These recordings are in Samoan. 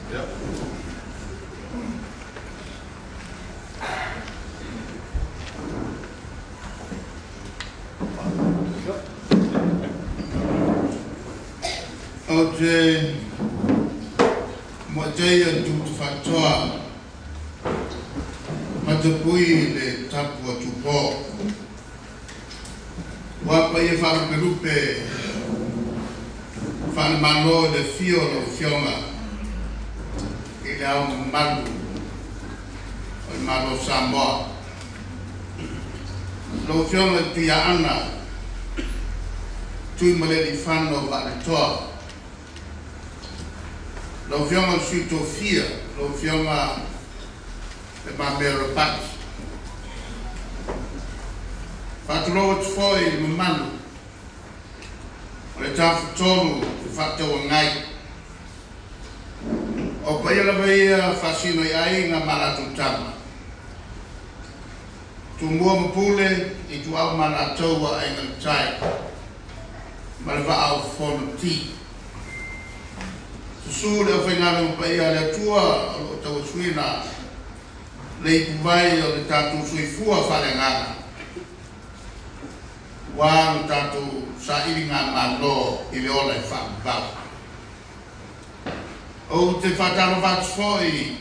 Ou te muatai atu te faatoa matapui i le tapu a Tupō. Ua paia faalupelupe faale-Malo i le afio o lau Afioga i Le Ao Mamalu o le Malo o Samoa, lau Afioga i le Tuiaana Tuimalealiifano Vaaletoa, lau Afioga i le Sui Tofia, lau Afioga Le Mamea Ropati. Faatulou atu foi i le mamalu o le Tafatolu Fefaatauagai. O paia lava ia faasino i aiga ma latou tama, Tumua ma Pule, Ituau ma Alataua, Aiga i le Tai ma le Vaa o Fonoti. Susu le aufaigaluega paia a le Atua o lo o tauasuina le ipuvai o le tatou soifua faaleagaga ua lo tatou sailigamalo i le ola e faavavau. Ou te faatalofa atu foi i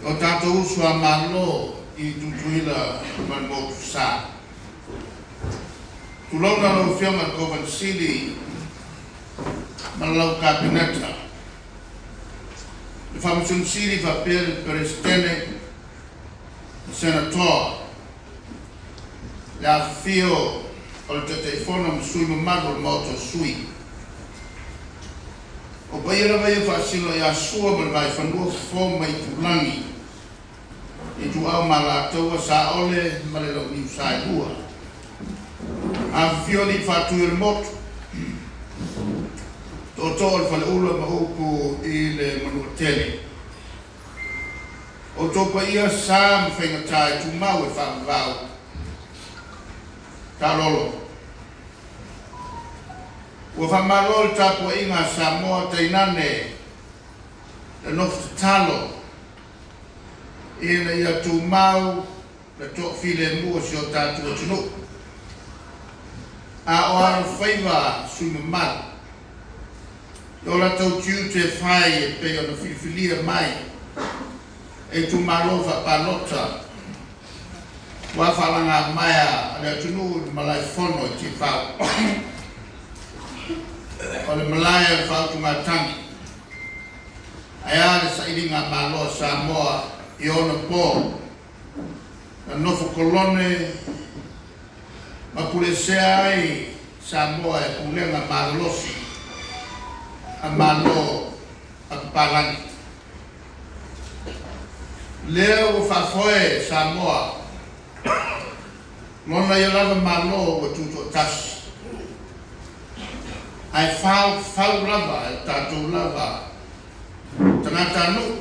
o tatou uso a Malo i Tutuila ma le Motusa. Tulouna lau Afioga i le Kovana Sili ma lau Kapeneta, le Faamasino Sili faapea le Peresetene, le Senatoa, le afifio o le Taitaifono ma sui mamalu o le Maota o Sui. O paia lava ia faasino ia Sua ma le Vaifanua, Fofo ma Itulagi, Ituau ma Alataua, Saole ma le Launiu Saelua. Afifio alii Faatui o le Motu, Tootoo o le Faleula ma upu i le Manuatele. Outou paia sa ma faigata e tumau e faavavau. Taalolo. Ua faamalo le tapuaiga a Samoa tainane le nofo tatalo ina ia tumau le toafilemu o si o tatou atunuu. A o alofaiva sui mamalu i o latou tiute e fai e pei ona filifilia mai e itumalo faapalota ua faalagamaea a le atunuu i le malaefono i Tiafau o le malae o le faautugatagi. Ae a le sailiga malo a Samoa i ona po na nofo kolone ma puleesea ai Samoa e pulega malolosi a Malo a papalagi. Lea ua faafoe Samoa lona ia lava Malo ua tutoatasi, ae faufau lava e o tatou lava tagatanuu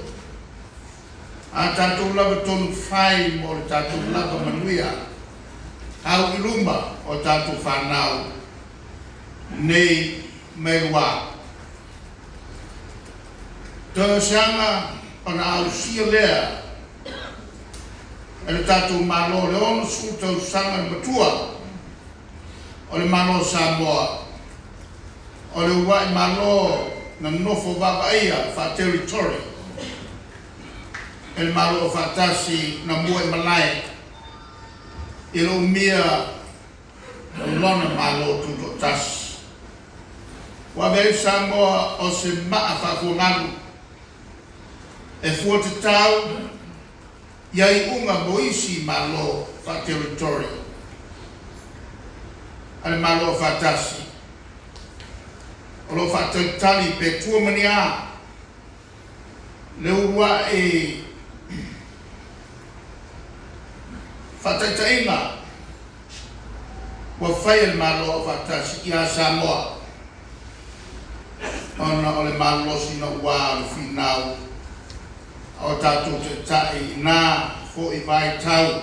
a tatou lava tonu fai mo le tatou lava manuia au i luma o tatou fanau nei mai luā. Toe o se aga ona ausia lea e le tatou Malo le 60 tausaga le matua o le Malo o Samoa o le uluai Malo na nofo vaavaaia faa-territory e le Malo Aufaatasi na mua i malae i le umia o lona Malo Tutoatasi. Ua ave ai Samoa o se maa faafuagalu e fua tatau ia iuga mo isi Malo faa-territory a le Malo Aufaatasi o lo o faatalitali pe tua ma ni a le uluai faataitaiga ua fai e le Malo Aufaatasi ia Samoa ona o le malolosi naua o le finau a o tatou taitai inā foi vaitau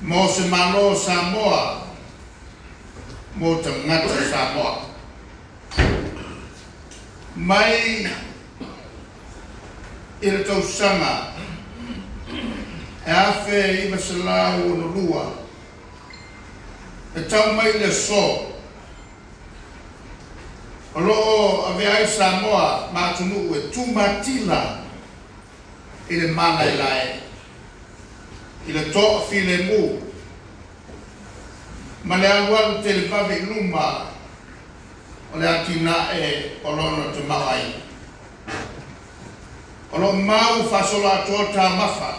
mo se Malo o Samoa mo tagata Samoa. Mai. I le tausaga e 1962 e tau mai i le aso, o lo o avea ai Samoa ma atunuu e tumatila i le malaelae i le toafilemu ma le alualu televave i luma o le atinae o lona tamaoaiga. O lo o mau faasoloatoa taumafa,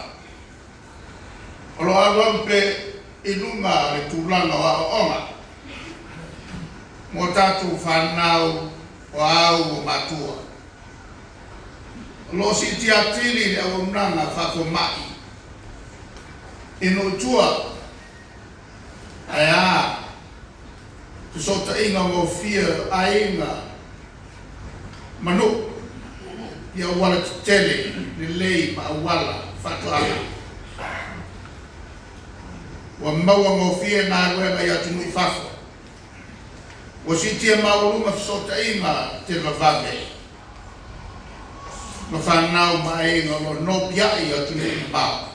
o lo o alualu pea i luga le tulaga o aoaoga mo tatou fanau o ao ma matua. O lo o siitia atili le auaunaga faafomai i nuu i tua, ae a fesootaiga gofie o aiga ma nuu i auala tetele lelei ma auala faatoaga. Ua maua gofie galuega i atunuu i fafo. Ua siitia maualuga fesootaiga televavave ma fanau ma aiga o lo o nopiai i atunuu mamao.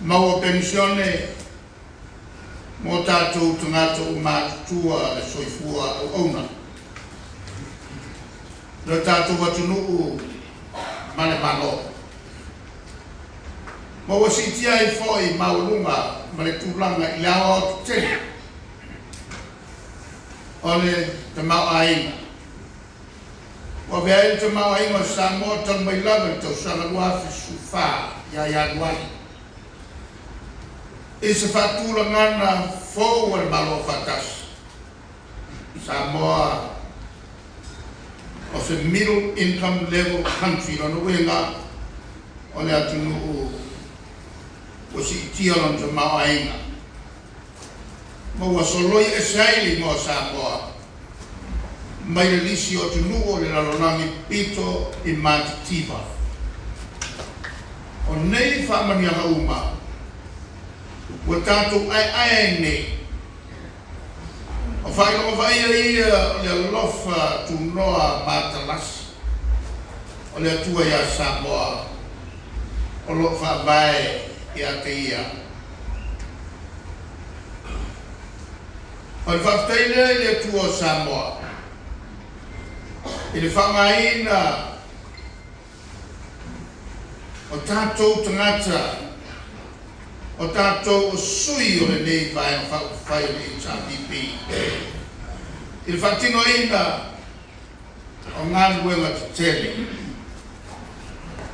Maua penisione mo tatou tagata ua matutua le soifua auauna. Le tatou atunuu ma le Malo. Ma ua siitia ai foi maualuga ma le tulaga i le aoaotetele o le tamaoaiga. Ua avea ai le tamaoaiga o Samoa talu mai lava i le tausaga 2014 ia Ianuari i se faatulagaga fou a le Malo Afaatasi. Samoa o se middle income level country, lona uiga o le atunuu ua siitia lona tamaoaiga ma ua soloi ese ai le igoa o Samoa mai le lisi o atunuu o le lalolagi pito i matitiva. O nei faamanuiaga uma ua tatou aeae ai nei, o faailoga vaaia ia o le alofa tunoa matalasi o le Atua iā Samoa o lo o faavae ia te Ia. O le faafetai lea i le Atua o Samoa i le faaaogaina o tatou tagata, o tatou o sui o lenei Vaega Faaupufai o le HRPP i le faatinoina o galuega tetele,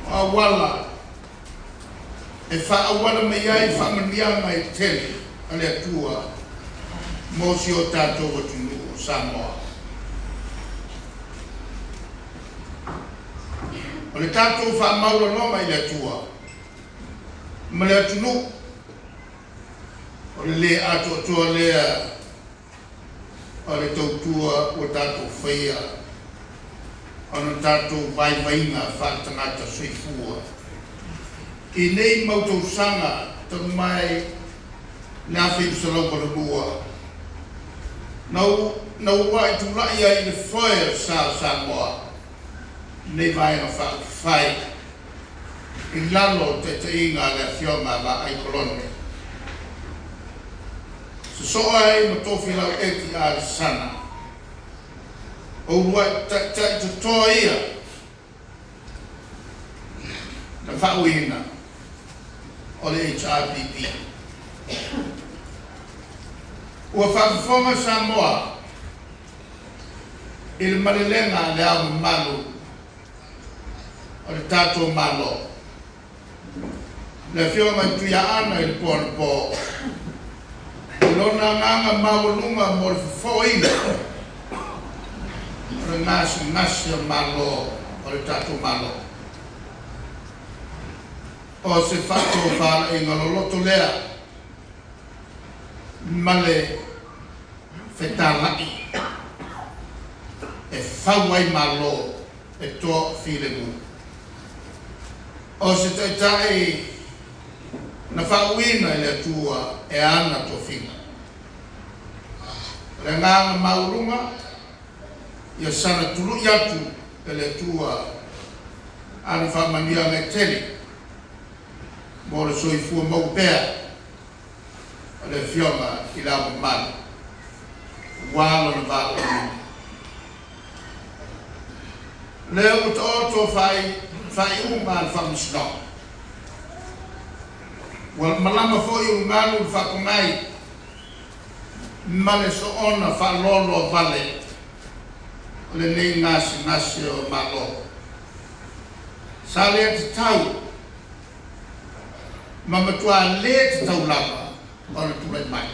o auala e faaauala mai ai faamanuiaga e tele a le Atua mo si o tatou atunuu o Samoa. O le tatou faamaualaloga i le Atua ma le atunuu, o le lē atoatoa lea o le tautua ua tatou faia ona tatou vaivaiga faaletagata soifua i nei mau tausaga talu mai le 1982 na uluai tulai ai i le foe o le sa o Samoa lenei Vaega Faaupufai i lalo o le taitaiga a le Afioga a Vaai Kolone. Sosoo ai ma Tofilau Eti Alesana, o uluai taitai totoa ia na faauiina o le HRPP. Ua faafofoga Samoa i le malelega a Le Ao Mamalu o le tatou Malo, le Afioga i Tuiaana i le po anapo, i lona agaga maualuga mo le fofoina o le gasegase o Malo o le tatou Malo. O se faatofalaiga loloto lea ma le fetalai e fau ai Malo e toafilemu. O se taitai na faauuina e le Atua e ana tofiga. O le agaga maualuga ia saga tului atu e le Atua. ana faamanuiaga e tele mo le soifua maua pea o le Afioga i Le Ao Mamalu aua lona valaauina. O lea ua taoto faaiuga a le Faamasinoga, ua malama foi ulugalu i le faapogai ma le soona faaloaloa vale o lenei gasegase o Malo. Sa le tatau ma matua le tatau lava ona tulai mai.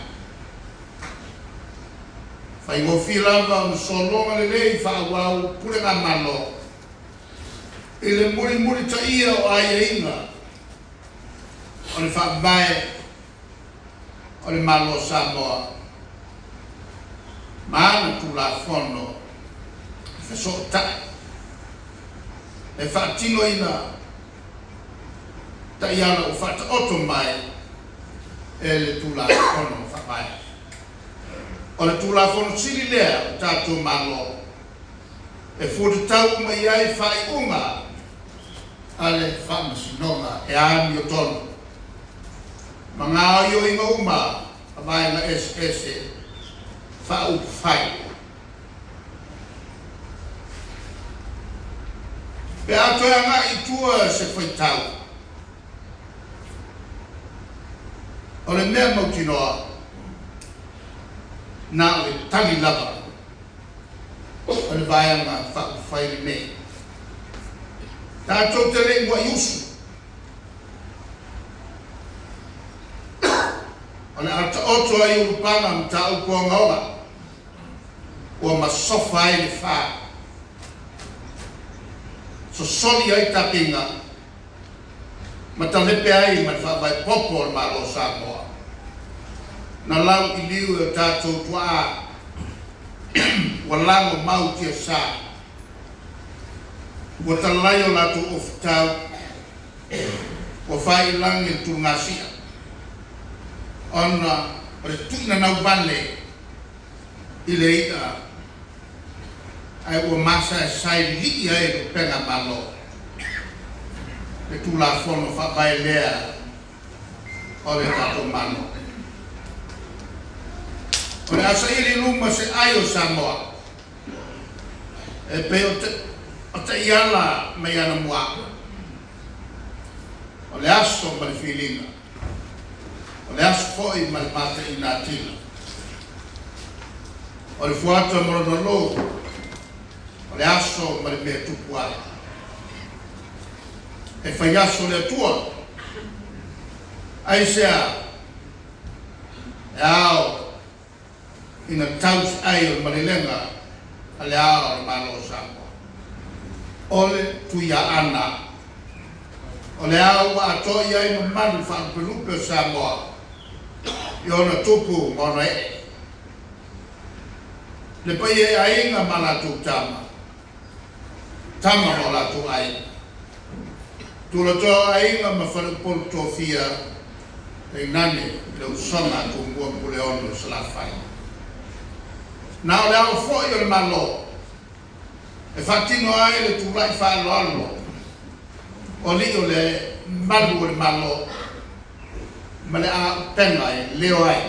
Faigofie lava ona sologa lelei faaauau pulega Malo i le mulimulitaia o aiaiga o le Faavae o le Malo o Samoa ma ana Tulafono Fesootai e faatinoina taiala ua faataoto mai e le Tulafono Faavae. O le Tulafono Sili lea o tatou Malo e fuatatau uma i ai faaiuga a le Faamasinoga e amiotonu ma gaoioiga uma a vaega eseese faaupufai. Pe a toe agai i tua se faitau, o le mea mautinoa, na o le tali lava o le Vaega Faaupufai lenei. Tatou te le i muai usu, o le a taoto ai ulupaga mataupu ogaoga ua masofa ai le fa, sosoli ai tapiga ma talepe ai ma le faavae popo o le Malo o Samoa, na lau i liu e o tatou tuaa ua lago mau tiasa, ua talai o latou ofutau, ua fai i lagi le tulugasia, ona o le tuinanau vale i le i'a ae ua masaesae lil'i ai le upega malo, le Tulafono Faavae lea o le tatou Malo. O le a saili i luma se ai o Samoa e pei o taiala mai anamua, o le aso ma le filiga, o le aso foi ma le mataina atila, o le fuata ma lona lou, o le aso ma le mea tupu ai. E faiaso le Atua, aisea e ao ina tau se ai o le malelega a Le Ao o le Malo o Samoa. O le Tuiaana, o le ao ua atoa i ai mamalu faalupelupe o Samoa i ona tupu ma ona ee. Le paia i aiga ma latou tama, tama ma o latou aiga, tulatoa o aiga ma faleupolu tofia, tainane le usoga a Tumua ma Puleono i Salafai. Na o le ao foi o le Malo e faatino ai le tulai faaaloalo o alii o le malu o le Malo ma le aupega e leo ai,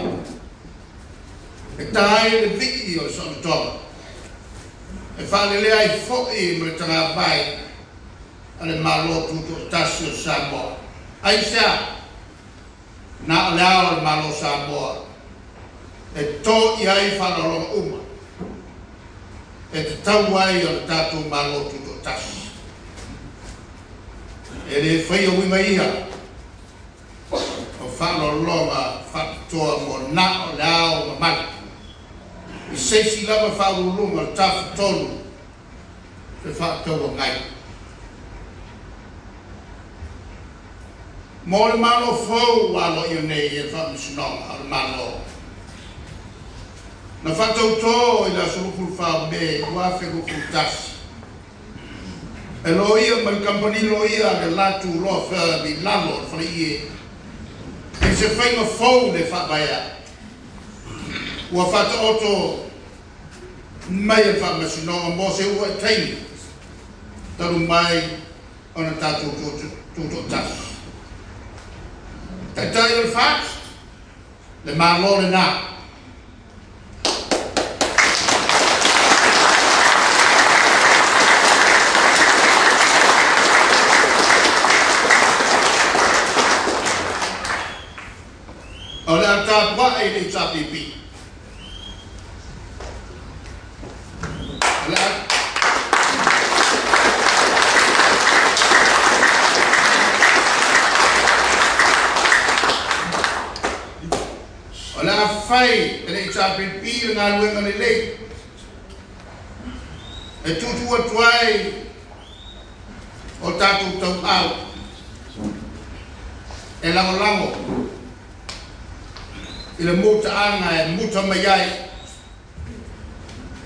e ta ai le vii o le saolotoga, e faalelea ai foi ma le tagavai a le Malo Tutoatasi o Samoa. Aisea? Na o le ao o le Malo o Samoa e to i ai faaaloaloga uma e tatau ai o le tatou Malo Tutoatasi. E le faia uiga ia o faaaloaloga faapitoa mo na o le ao mamalu i se isi lava faauluuluga o le Tafatolu Fefaatauagai. Mo le Malo fou ua aloaia nei e le Faamasinoga o le Malo, na faatautō i le aso 24 o Me 2021 e loia ma le kamupani loia a le Latu Law Firm i lalo o le faleie i se faiga fou le faavaea ua faataoto mai e le Faamasinoga mo se uluai taimi talu mai. Ona tatou tutoatasi. Taitai o le FAST, le Malo lena. O le a tapuai le HRPP. O le a O le a fai e le HRPP le galuega lelei e tuutuu atu ai o tatou tauau e lagolago i le mutaaga e muta mai ai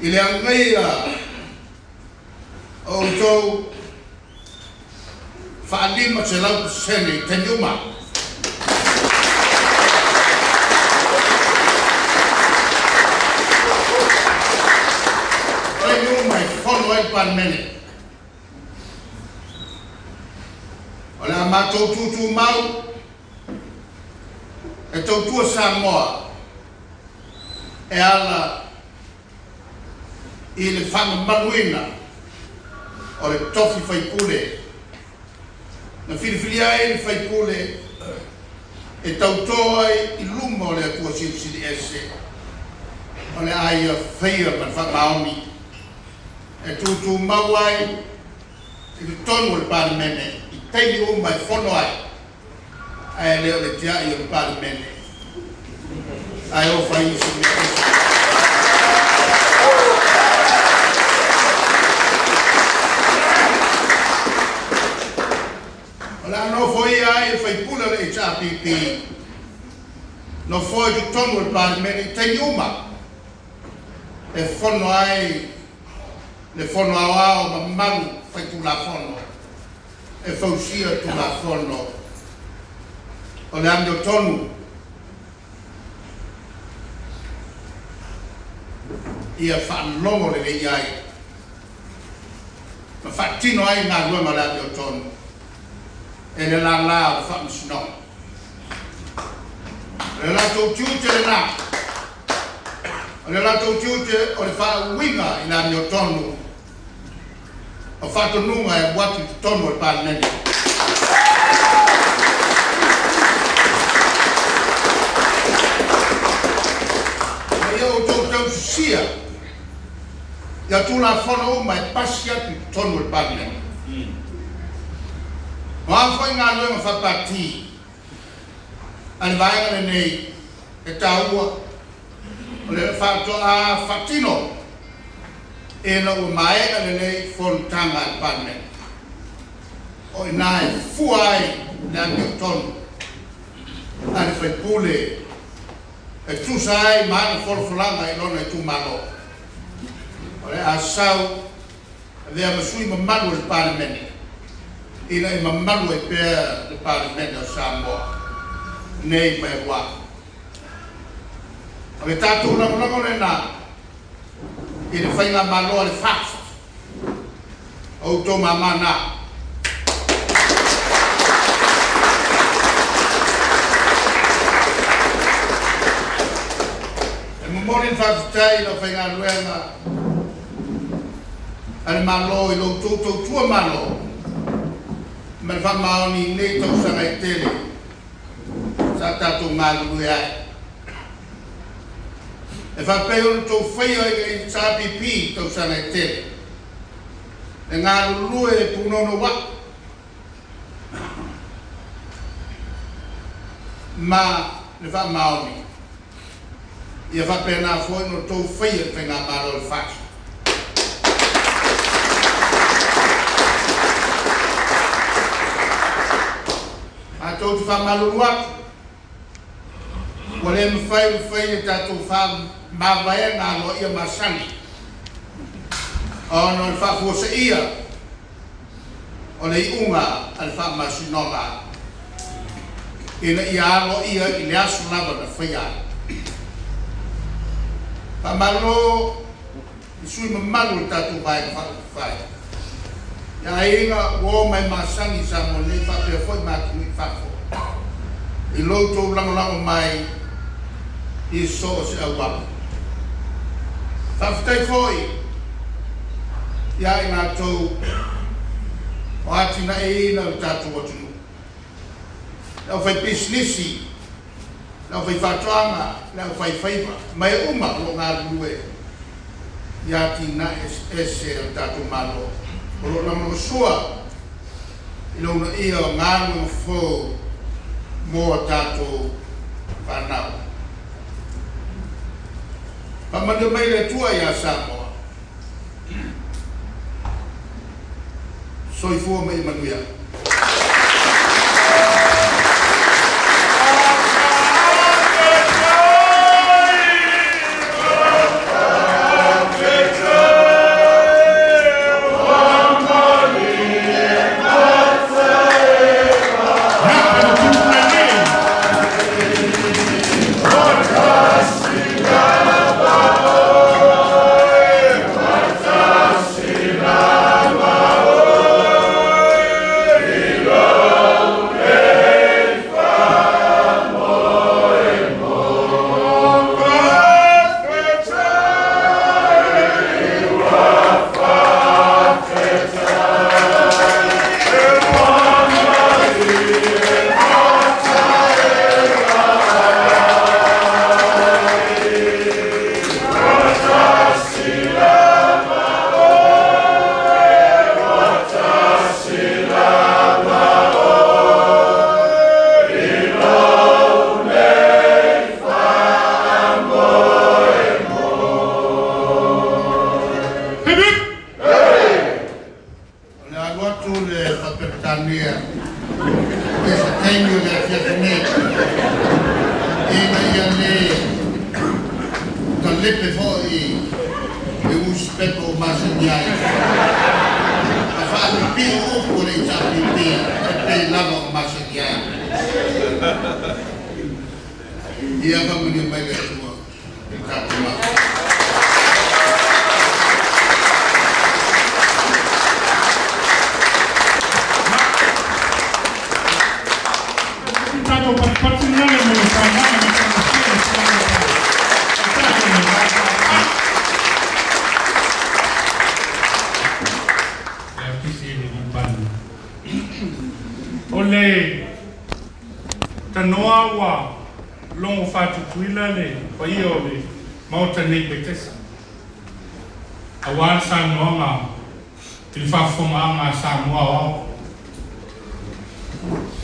i le agaia o outou 500% i taimi uma. Taimi uma e fono ai le Palemene. O le a matou tutumau e tautua Samoa e ala i le faamamaluina o le tofi faipule na filifilia ai le faipule e tauto ai i luma o le Atua Silisili Ese o le a ia faia ma le faamaoni e tutumau ai i totonu o le Palemene i taimi uma e fono ai, ae le o le tiai o le Palemene ae o fai isi mea ese. O le a nofoia ai e faipule o le HRPP nofoa i totonu o le Palemene i taimi uma e fono ai le Fono Aoao mamalu faitulafono e fausia Tulafono o le amiotonu ia faalogo lelei ai ma faatino ai galuega o le amiotonu e le lala o le Faamasinoga. O le latou tiute lena, o le latou tiute o le faauiga i le amiotonu o faatonuga e alu atu i totonu o le Palemene. Ma ia outou tausisia ia Tulafono uma e pasi atu i totonu o le Palemene. O a foi galuega faapati a le vaega lenei e taua o le faatoa faatino ina ua maea lelei fonotaga a le Palemene. O i ina e fua ai le amiotonu a le faipule e tusa ai ma ana folafolaga i lona itumalo. O le a sau avea ma sui mamalu o le Palemene ina ia mamalu ai pea le Palemene o Samoa nei ma e lua. O le tatou lagolago lena i le faigamalo a le FAST. O outou mamā na. E momoli le faafetai i le aufaigaluega a le Malo i lo outou tautua malo ma le faamaoni i nei tausaga e tele sa tatou galulue ai. E faapea ona outou faia i le HRPP i tausaga e tele, le galulue punono ma le faamaoni. Ia faapena foi ona outou faia i le faigamalo a le FAST. Matou te faamalulu atu, ua le mafai ona fai le tatou mavaega aloaia masani ona o le faafuaseia o le iuga a le Faamasinoga ina ia aloaia i le aso lava na faia ai. Faamalo i sui mamalu o le tatou Vaega Faaupufai. I aiga ua o mai masani i Samoa nei faapea foi ma atunuu i fafo i lo outou lagolago mai i so o se auala. Faafetai foi ia i latou o atinaeina le tatou atunuu, le aufaipisinisi, le aufaifaatoaga, le aufaifaiva ma e uma o lo o galulue i atinae eseese a le tatou Malo o lo o lagolagosua i le uunaia o galuega fou mo a tatou fanau. Faamanuia mai le Atua ia Samoa. Soifua ma ia manuia. Hip hip! O le alu atu le faa-Peretania i se taimi o le afiafi nei, ina ia le talepe foi le nusipepa ua masani ai, a faapipii upu a le HRPP e pei lava ona masani ai. Ia faamanuia mai le Atua i le tatou mafutaga. Tatou patupatu lale mo le saunoaga matagofie a le Afioga i le Taitai o le Vaega Faaupufai. Lea pisi e le Palemia. O le tanoa ua logo faatutuila le paia o le Maota nei Petesa aua le saunoaga i le faafofogaaga a Samoa Aoao.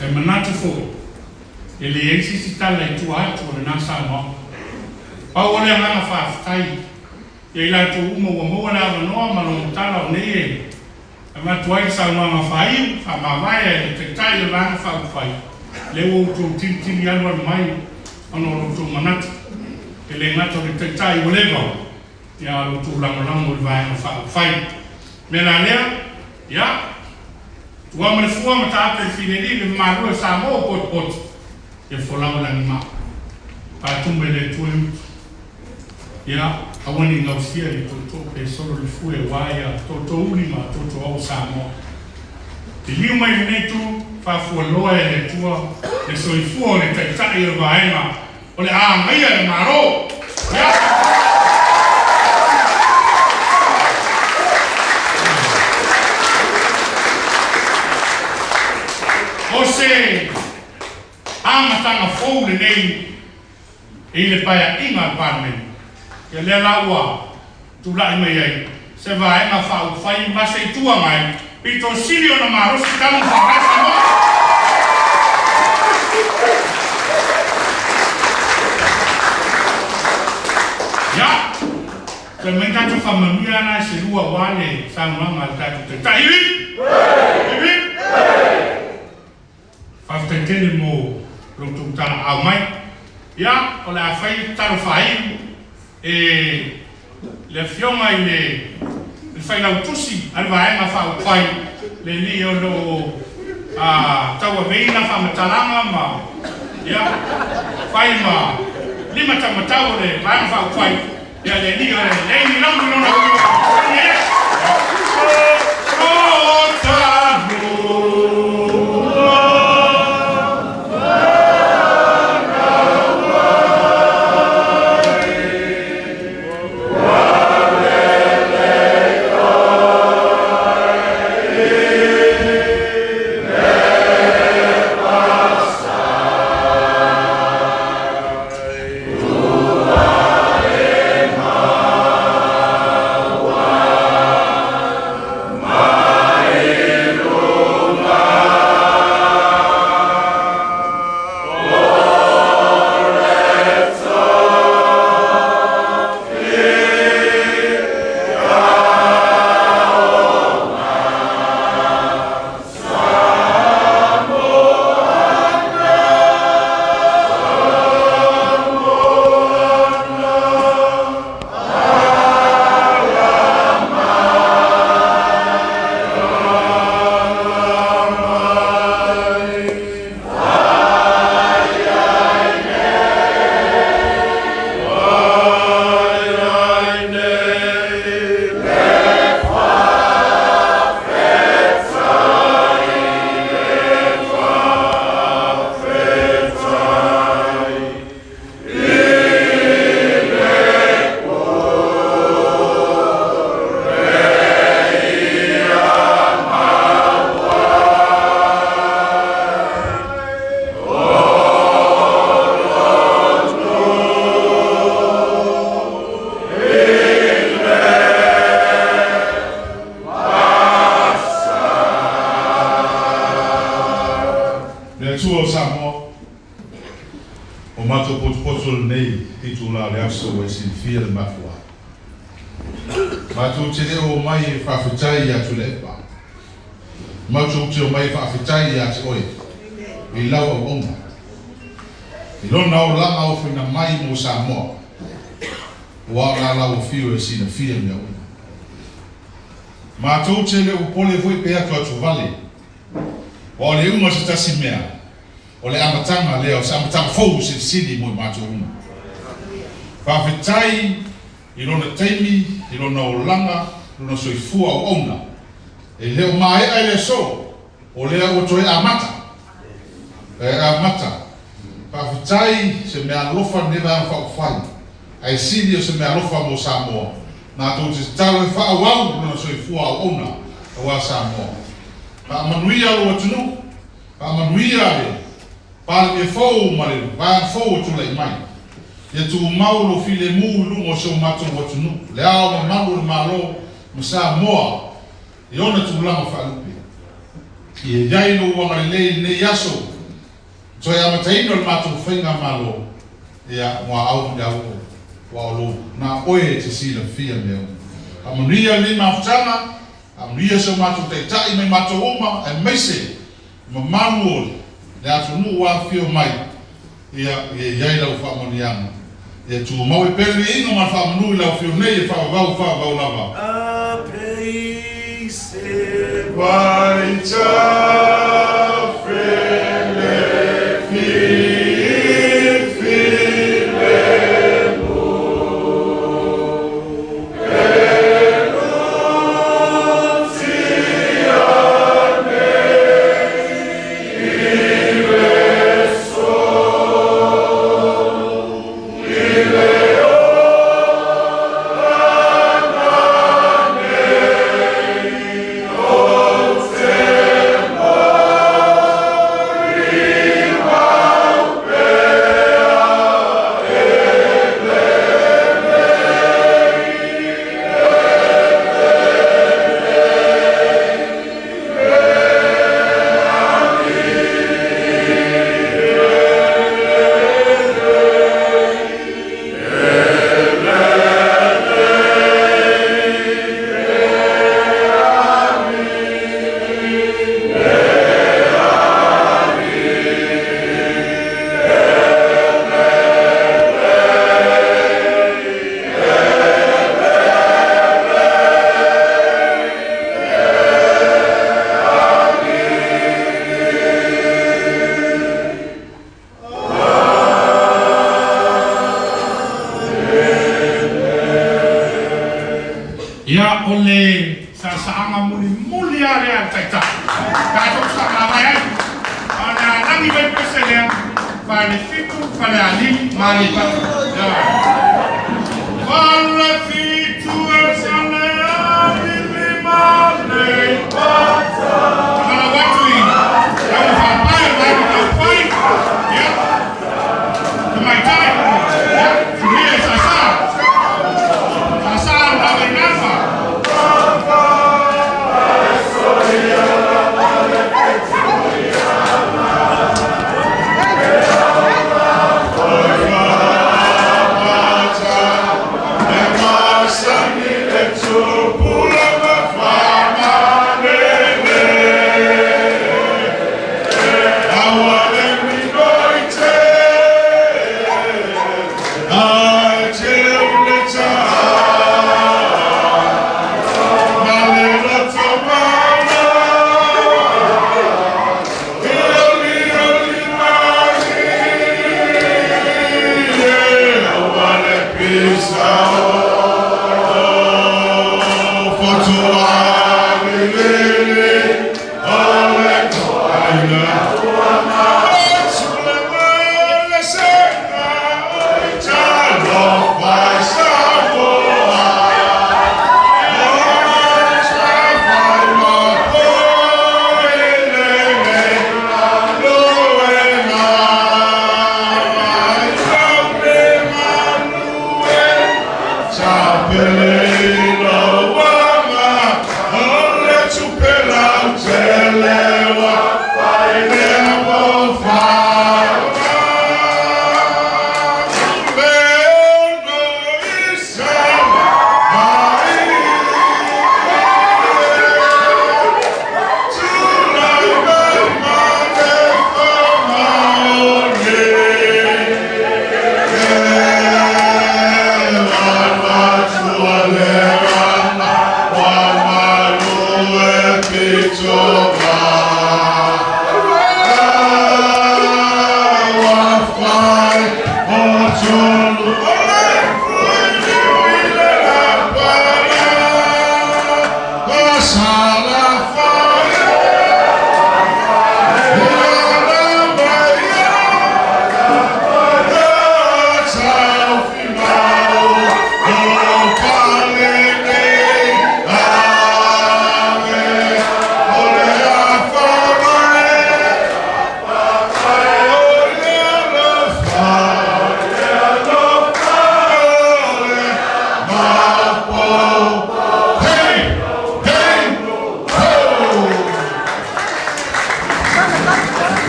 E manatu foi, e leai se isi tala i tua atu o lena saunoaga. Pau o le agaga faafetai ia i latou uma ua maua le avanoa ma logo tala o nei e avatu ai le saunoaga faaiu, faamavae a le Taitai o le Vaega Faaupufai, lea ua outou tilitili alualu mai ona o lo outou manatu, e le gata o le Taitai ua leva, ia a lo outou lagolago i le Vaega Faaupufai. O le mea la lea, ia, tua ma le fua ma taape le fileli le mamalu e o Samoa ua potopoto, ia folau i lagima. Faatumu e le Atua e utu. Ia, aua ne i gausia le tootoo pe solo le fue aua ia tootoouli ma tootooau o Samoa. Liliu mai lenei itu, faafualoa e le Atua le soifua o le Taitai o le Vaega o le a agaia le Malo. Ia. O se amataga fou lenei i le Paeaiga a le Palemene. Ia lea la ua tulai mai ai se Vaega Faaupufai ma se Itu Agai pito sili ona malosi tama faavae Samoa. Ia, toe mai tatou faamanuia ana e se lua aua le saunoaga a le tatou Taitai. Hip hip! Hip hip! Faafetai tele mo lo outou talaau mai. Ia, o le a fai le tatalo faaiu e le Afioga i le le Failautusi a le Vaega Faaupufai, le alii o lo o tauaveina faamatalaga ma, ia, fai ma limataumatau o le Vaega Faaupufai, ia, le alii o le Leini Lomu i lona uiga. matou potopoto lenei itulā o le aso ua e silafia le mafuaaga. Matou te le o omai e faafetai ia Tuilaepa. Matou te omai e faafetai ia te oe i lau auauna, i lona olaga ofoina mai mo Samoa, aua o la lau afio e silafia mea uma. Matou te le o popole foi pe atuatu vale, aua o le iuga o se tasi mea, o le amataga lea o se amataga fou silisili mo i matou uma. Faafetai i lona taimi, i lona olaga, lona soifua auauna. E le o maea i le aso, o lea ua toe amata. E amata. Faafetai se meaalofa lenei Vaega Faaupufai, ae sili o se meaalofa mo Samoa. Matou te tatalo e faaauau lona soifua auauna aua Samoa. Faamanuia lou atunuu, faamanuia le Palemia fou ma le vaega fou o tulai mai. Ia tumau lou filemu i luga o si o matou atunuu, le Ao mamalu o le Malo ma Samoa i ona tulaga faalupe. Ia i ai lou agalelei i lenei aso, toe amataina o le matou faigamalo, ia muaau ma le auoo, aua o lou na oe e te silafia mea uma. Faamanuia lenei mafutaga, faamanuia si o matou Taitai ma i matou uma, aemaise mamalu o le atunuu ua afifio mai, ia ia i ai lau faamanuiaga. Ia tumau ai pea le viiga ma le faamanu i lau afio nei e faavavau faavavau lava. A pace Ia, o le saasaaga mulimuli lava lea a le Taitai, tatou fesagamai ai. A o le a lagi mai pese lea, Falefitu, Falealili ma Aleipata. Ia. Falefitu e Falealili ma Aleipata. Valaau atu i lau faapae o le Vaega Faaupufai, ia, Tamaitai, ia, Sulia e saasaa, saasaa le lava i gafa.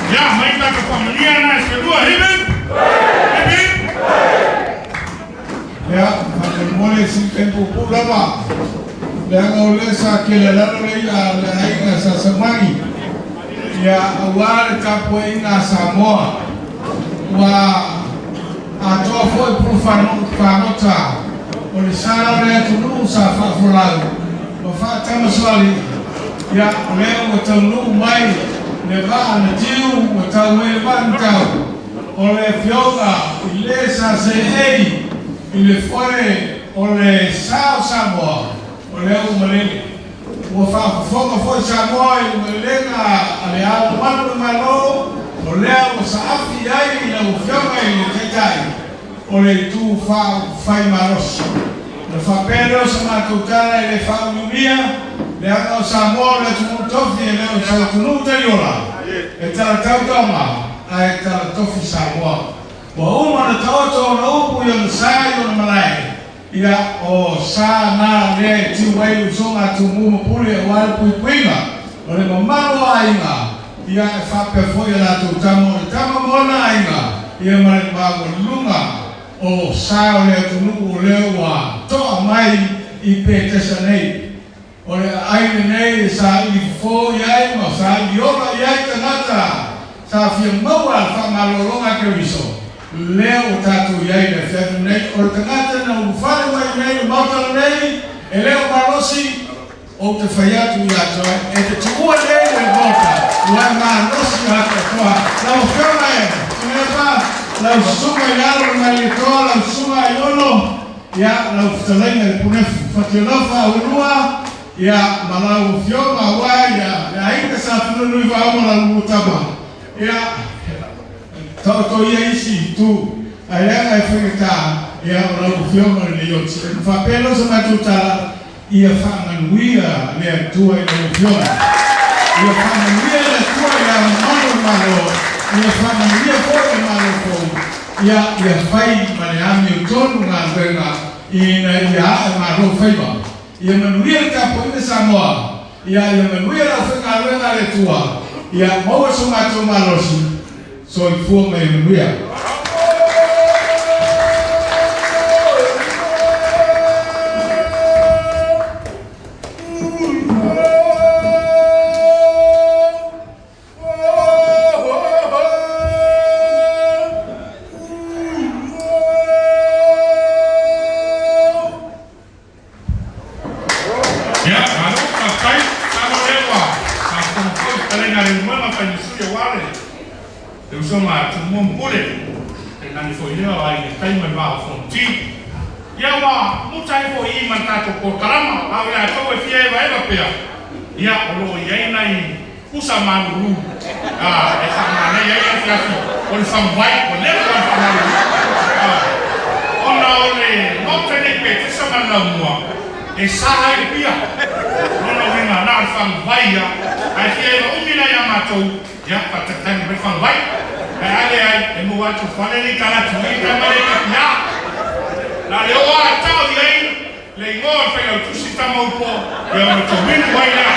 Ia, mai tatou faamanuia na e selua. Hip hip! Hip hip! Ia, faamolemole si taimi puupuu lava, leaga o lea sa kele lalo le i'a a le aiga sa Saumagi, ia, auā le tapuaiga a Samoa. Ua atoa foi pulu fagota o le sa o le atunuu sa faafolau ma faatamasoalii, ia, o lea ua taunuu mai le vaa na tiu ua tau ai le vaa na tau, o le Afioga i le sa seei i le foe o le sa o Samoa, o lea ua malele. Ua faafofoga foi Samoa i le malelega a Le Ao Mamalu o le Malo, o lea ua saafi i ai lau Afioga i le Taitai o le Itu Faaupufai Malosi. Ona faapea lea o sa matou tala e le faaumiumia, leaga o Samoa o le atunuu tofi e le o se atunuu taiola, e talatau tama ae talatofi Samoa. Ua uma ona taoto ona upu i ona sa i ona malae, Ia, o sa na lea e tiu ai le usoga a Tumua ma Pule aua le puipuiga o le mamalu o aiga, ia, e faapea foi a latou tama o le tama ma ona aiga, ia ma le maualuluga o sa o le atunuu o lea ua to'a mai i Petesa nei. O le aai lenei e saili fofo i ai ma saili ola i ai tagata sa fia maua le faamalologa a Keriso, lea ua tatou i ai i le afiafi lenei. O le tagata na ulufale mai i nei le Maota lenei, e le o malosi, ou te fai atu ia te oe, e te tuua nei le Maota, ua e malosi atoatoa. Lau Afioga e Tuilaepa, lau Susuga i Lalo le Malietoa, lau Susuga Aiono, Ia, lau fetalaiga i le Punefu Fatialofa Auelua, ia, ma lau afioga aua ia le aiga sa Tununuivao ma lau lua tama, ia, taoto ia isi itu, ae leaga e faigata, ia, o lau afioga le Leioti. Ona faapea lea o sa matou tala, ia faamanuia le Atua i lau afioga. Ia faamanuia le Atua i le Ao Mamalu o le Malo, ia faamanuia foi le Malo fou. Ia, ia fai ma le amiotonu galuega ina ia ae malo faiva. Ia manuia le tapuaiga Samoa. Ia, ia manuia le aufaigaluega a le Atua. Ia maua so matou malosi. Soifua ma ia manuia. Ia, malo, faafetai. Masalo o lea ua faafofoga foi i fetalaiga a le Ulumoega Fainusui aua le le usoga a Tumua ma Pule, tainane foi lea o Aiga i le Tai ma le Vaa o Fonoti. Ia ua muta ai foi i i ma le tatou polokalama, a o i latou e fia evaeva pea, ia o lo o i ai nai pusa malulu e faamanaia ai le afiafi o le faguvai ua leva ona faamalulu ona o le Maota nei Petesa ma le Laumua e sa ai le pia. O lona uiga na o le faguvai ia ae fia eva umi la ia matou ia faatalitali mai le faguvai ae a leai e maua atu fale nei tala atu i tama le tapia la le oo a tao i ai Le igoa o le Failautusi Tamaupo, ia ona tauinu ai lea.